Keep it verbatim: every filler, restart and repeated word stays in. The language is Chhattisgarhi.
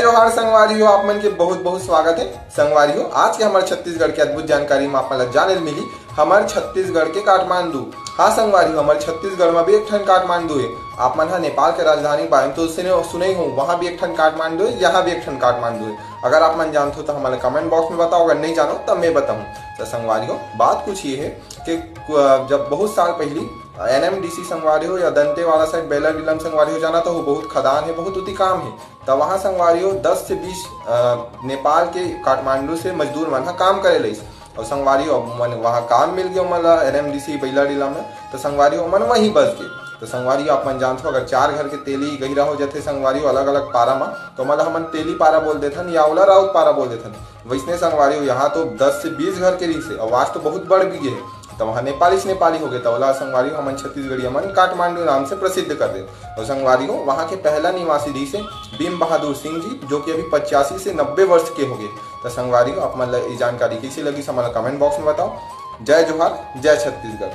जोहार संगवारी हो, आप मन के बहुत बहुत स्वागत है। संगवारी हो, आज के हमर छत्तीसगढ़ के अद्भुत जानकारी में आप मन ला जाने ल मिली हमर छत्तीसगढ़ के काठमांडू। हाँ संगवारी हो, हमर छत्तीसगढ़ में भी एक ठन काठमांडू है। आप मन हा नेपाल के राजधानी बारे में तो सुने, सुने ही हो, वहाँ भी एक ठन काठमांडू है, यहाँ भी एक ठन काठमांडू है। अगर आप मन जानत हो तो हमला comment box में बताओ, अगर नहीं जानो तब मैं बताऊँ। तो संगवारी हो, बात कुछ ये है कि, अ, जब बहुत साल पहली एनएमडीसी संगवारी हो या दंतेवाड़ा साइड बेलाडीलम संगवारी हो जाना तो वो बहुत खदान है, बहुत उती काम है। तो वहाँ संगवारी हो दस से बीस, अ, नेपाल के काठमांडू से मजदूर मन हा काम करे लइस। और संगवारी हो, मन वहाँ काम मिल गया मन ला एनएमडीसी बेलाडीलम में। तो संगवारी हो, मन वहीं बस के। तो संगवारी हो, आप मन जानत हो, अगर चार घर के तेली गहिरा हो जाथे संगवारी हो अलग-अलग पारा मा, तो ओमन ला हमन तेली पारा बोल देथन या ओला राउत पारा बोल देथन। वैसने संगवारी हो, यहाँ तो दस से बीस घर के रहिसे, आवाज तो बहुत बढ़ भी गे हे। तो वहाँ नेपाली से नेपाली हो गए, तो ओला संगवारी हो, हमन छत्तीसगढ़िया मन काठमांडू नाम से प्रसिद्ध कर दे। और संगवारी हो, वहाँ के पहला निवासी रहिसे भीम बहादुर सिंह जी, जो कि अभी पचासी से नब्बे वर्ष के हो गए। तो संगवारी हो, आप मन ला ये जानकारी कैसे लगी, हमन ला comment box में बताओ। जय जोहार, जय छत्तीसगढ़।